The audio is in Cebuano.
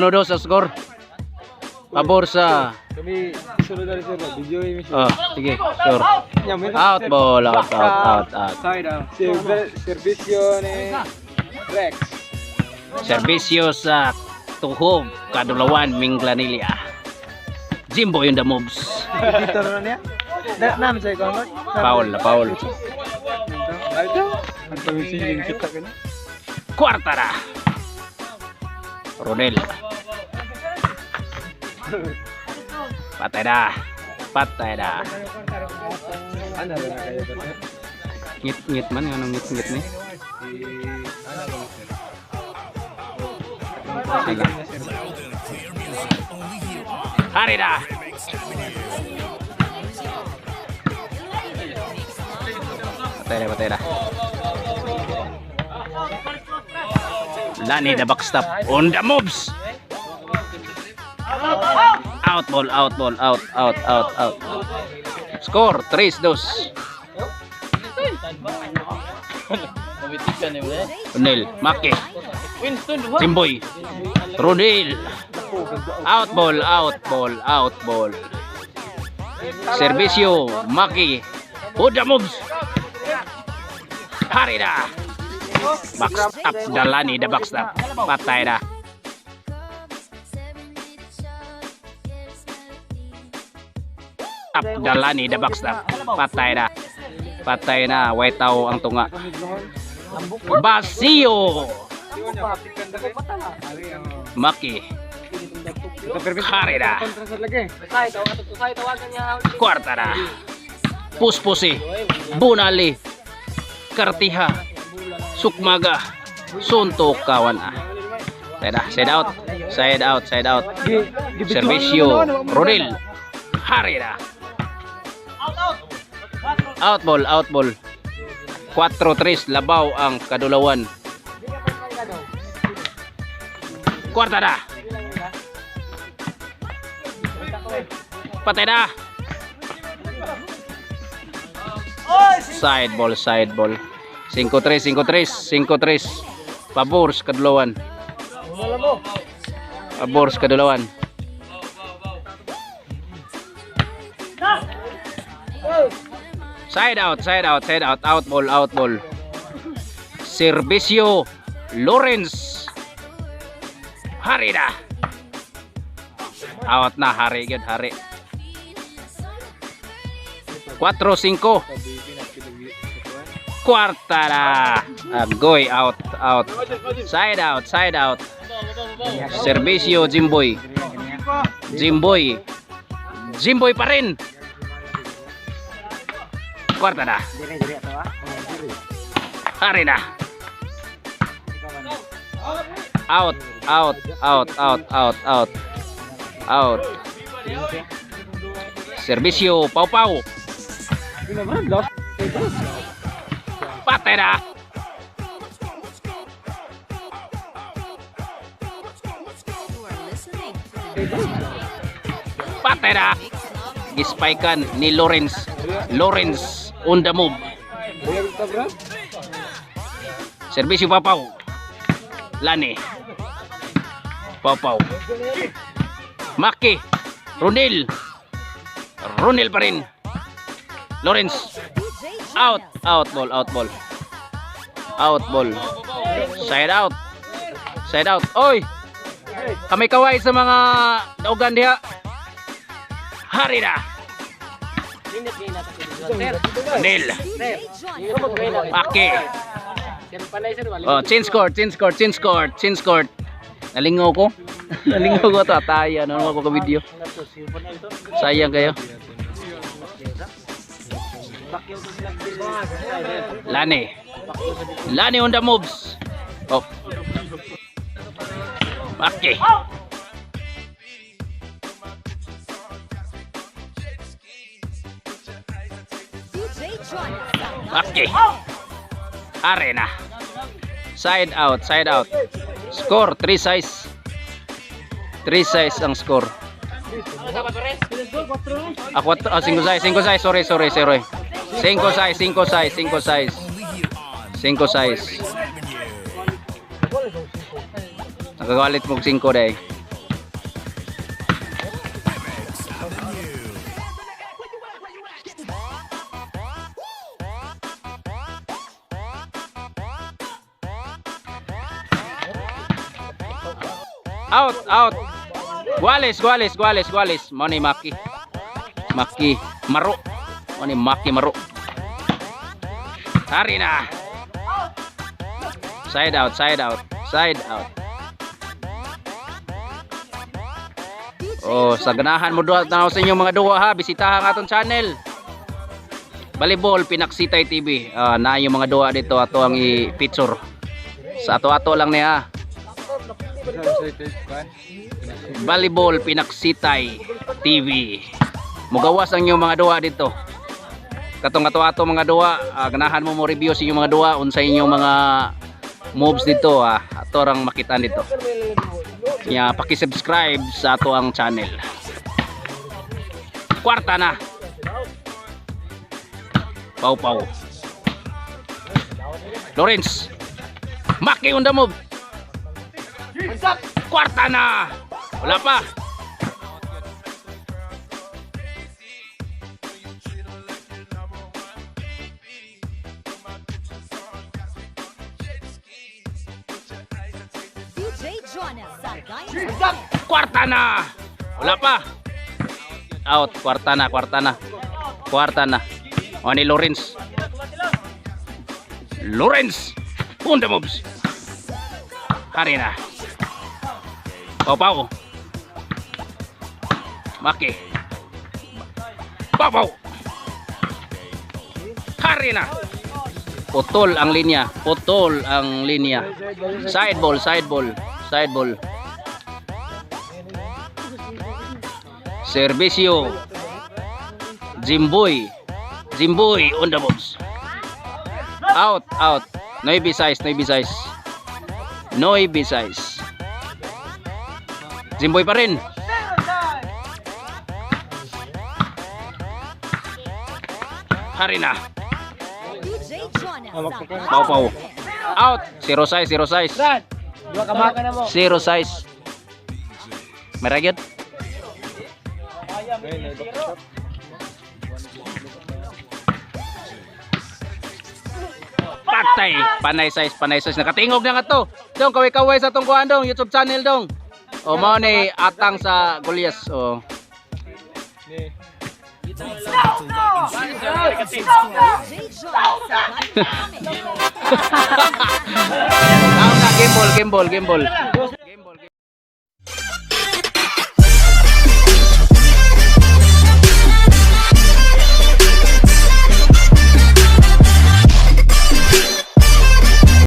1-2 sa score. Pabor sa Kami sunod na rin, sir. Video yung Oh, sige, sure. Out ball, out, out, out, out. Side out. Servisyo ni Rex. Serbisyo sa Tuhog, Kadulawan, Minglanilla. Jimbo in the moves. Dito na niya. Namin sa ikaw. Foul na foul. Ito. Ang pamisiling kita ka na. Kwarta na. Ronel. Patay na. Patay na. Ano na kayo ba, sir? Ngit-ngit man, anong ngit-ngit ni? Ano ba, sir? Ala. Hari na. Patay na, patay na. Lani the backstop on the moves. Out ball, out ball, out, out, out, out. Score, 3-2. Ronel, Maki, Timboy, Ronel. Out ball, out ball, out ball. Servisyo, Maki. Huda moves. Hari na. Backstop, Dalani, the backstop. Patay na. Up, Dalani, the backstop. Patay na. Patay na. White tao ang tunga. Basio. Maki. Hari na. Kontra sa lagi. Kwarta na. Puspusi. Bunali. Kartiha. Sukmaga. Suntok kawan ah. Side ah, side out. Side out, side out. Servisyo. Rodel. Hari na. Out ball, out ball. 4-3, labaw ang Kadulawan. Kwarta na. Patay na. Side ball, side ball. 5-3, 5-3, 5-3. Pabor sa Kadulawan. Pabor sa Kadulawan. Side out, side out, side out, out ball, out ball. Servisyo Lawrence. Hari na. Out na, hari gyud, hari. 4-5. Kwarta na. Agoy, out, out. Side out, side out. Servisyo Jimboy. Jimboy. Jimboy pa rin. Kwarta na. Hari na. Out, out, out, out, out, out. Out. Servisyo, Pau Pau. Patay na. You are listening to the Patay na. Gispaykan ni Lawrence. Lawrence on the move. Servisyo Papaw. Lani. Papaw. Maki. Ronel. Ronel pa rin. Lawrence. DJ Out. Out ball. Out ball. Out ball. Side out. Side out. Oy! Kami kaway sa mga daugan diha. Hari na. Nil. DJ John. Pake. Oh, change court, change court, change court, change court. Nalingaw ko. Nalingaw ko to. Ataya, ano ako ka video. Sayang kayo. Lani. Lani on the moves. Oh. Pake. DJ John. Okay. Arena. Side out, side out. Score 3 size. 3 size ang score. Ah, 4, ah, 5 size, 5 size, sorry, sorry, sorry. 5 size, 5 size, 5 size. 5 size. Nagagalit mo 5 day. Out, out. Guales, Guales, Guales, Guales. Mao ni Maki. Maki Maro. Mao ni Maki Maro. Hari na. Side out, side out, side out. DJ Oh, sa ganahan mo duha tanaw sa inyong mga duha ha, bisitahan ang atong channel. Balibol Pinaksitay TV. Ah, na yung mga duha dito ato ang i-picture. Sa ato-ato lang niya. Balibol Pinaksitay TV. Mugawas ang inyong mga duha dito. Katong ato-ato mga duha, ganahan mo mo review sa inyong mga duha unsa inyong mga moves dito ah. Ato rang makitaan dito. Nya paki-subscribe sa ato ang channel. Kwarta na. Pau pau. Lawrence. Maki on the move. Kwarta na. Wala pa. DJ Jonah sa Guyana. Kwarta na. Wala pa. Out. Kwarta na, kwarta na. Kwarta na. O ni Lawrence. Lawrence. On the moves. Hari na. Pau pau. Maki. Pau pau. Hari na. Putol ang linya. Putol ang linya. Side ball, side ball, side ball. Servisyo. Jimboy. Jimboy on the moves. Out, out. Nueve size, nueve size. Nueve size. Jimboy pa rin. Hari na. DJ Jonah sa Pau pau. Out. Zero size, zero size. Zero size. Meragyot. Patay. Panay size, panay size. Nakatingog na nga to. Dong, kaway-kaway sa tong kuan dong, YouTube channel dong. O mao ni atang sa Golias. O. DJ Jonah sa Guyana. Tao na, game ball, game ball, game ball.